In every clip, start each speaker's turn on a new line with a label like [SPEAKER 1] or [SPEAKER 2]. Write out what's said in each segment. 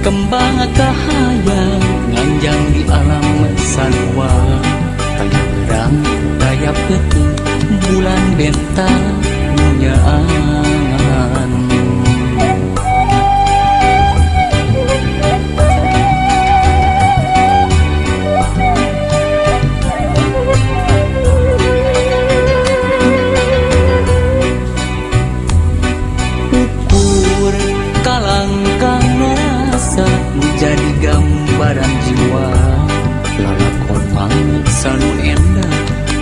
[SPEAKER 1] Kembang kahayang nganjang di alam sarua. Taya berang taya peuting bulan bentang nyaangan. Ukur kalangkang rasa menjadi gambaran jiwa. Lalakon mangsa nu endah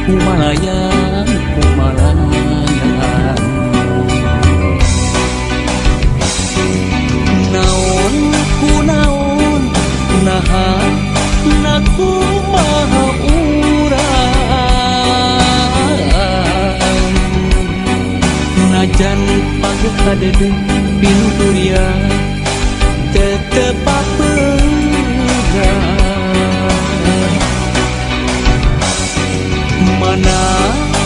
[SPEAKER 1] kumalayang kumalayang. Naon ku naon naha na kumaha urang. Najan pageuh kadede pinuturia tetep papegang. Mana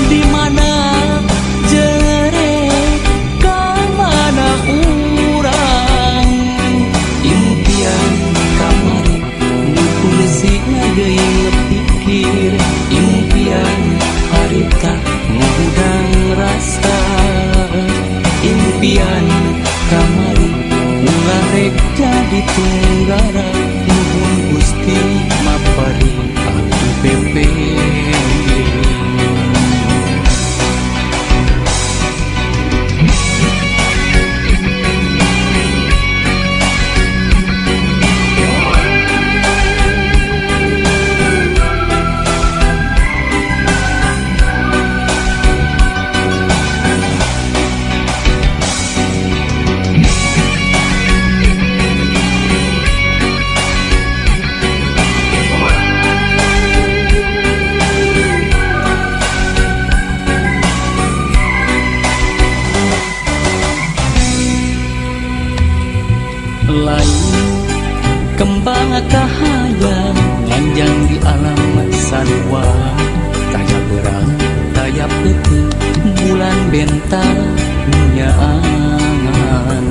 [SPEAKER 1] di mana jere ka mana urang. Impian kamari nu kungsi ngageuing pikir. Impian harita ngahudang rasa. Impian kamari ulah rek jadi tunggara. Nuhun Gusti mapari atuh pepe. Lain kembang kahayang nganjang di alam sarua. Taya berang taya peuting bulan bentang nyaangan.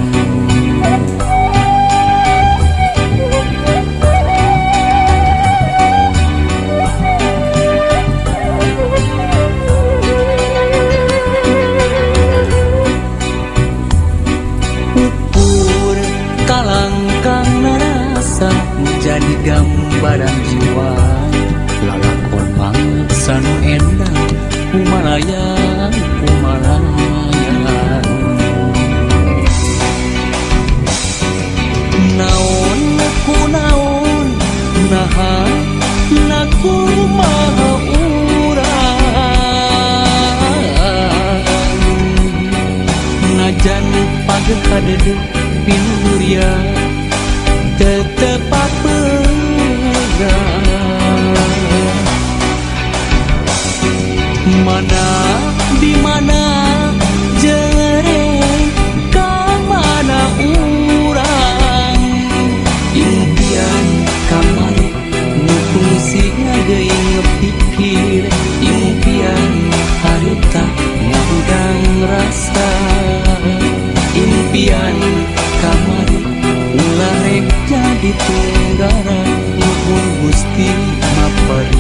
[SPEAKER 1] Ukur kalangkang rasa menjadi gambaran jiwa. Lalakon mangsa nu endah kumalayang kumalayang. Naon ku naon naha na kumaha urang. Najan pageuh kadede pinuhuria tetep papegang. Mana di mana jere ka mana urang. Impian kamari nu kungsi ngageuing pikir. Impian harita ngahudang rasa. Impian kamari ulah rek jadi tunggara. Nuhun Gusti mapari.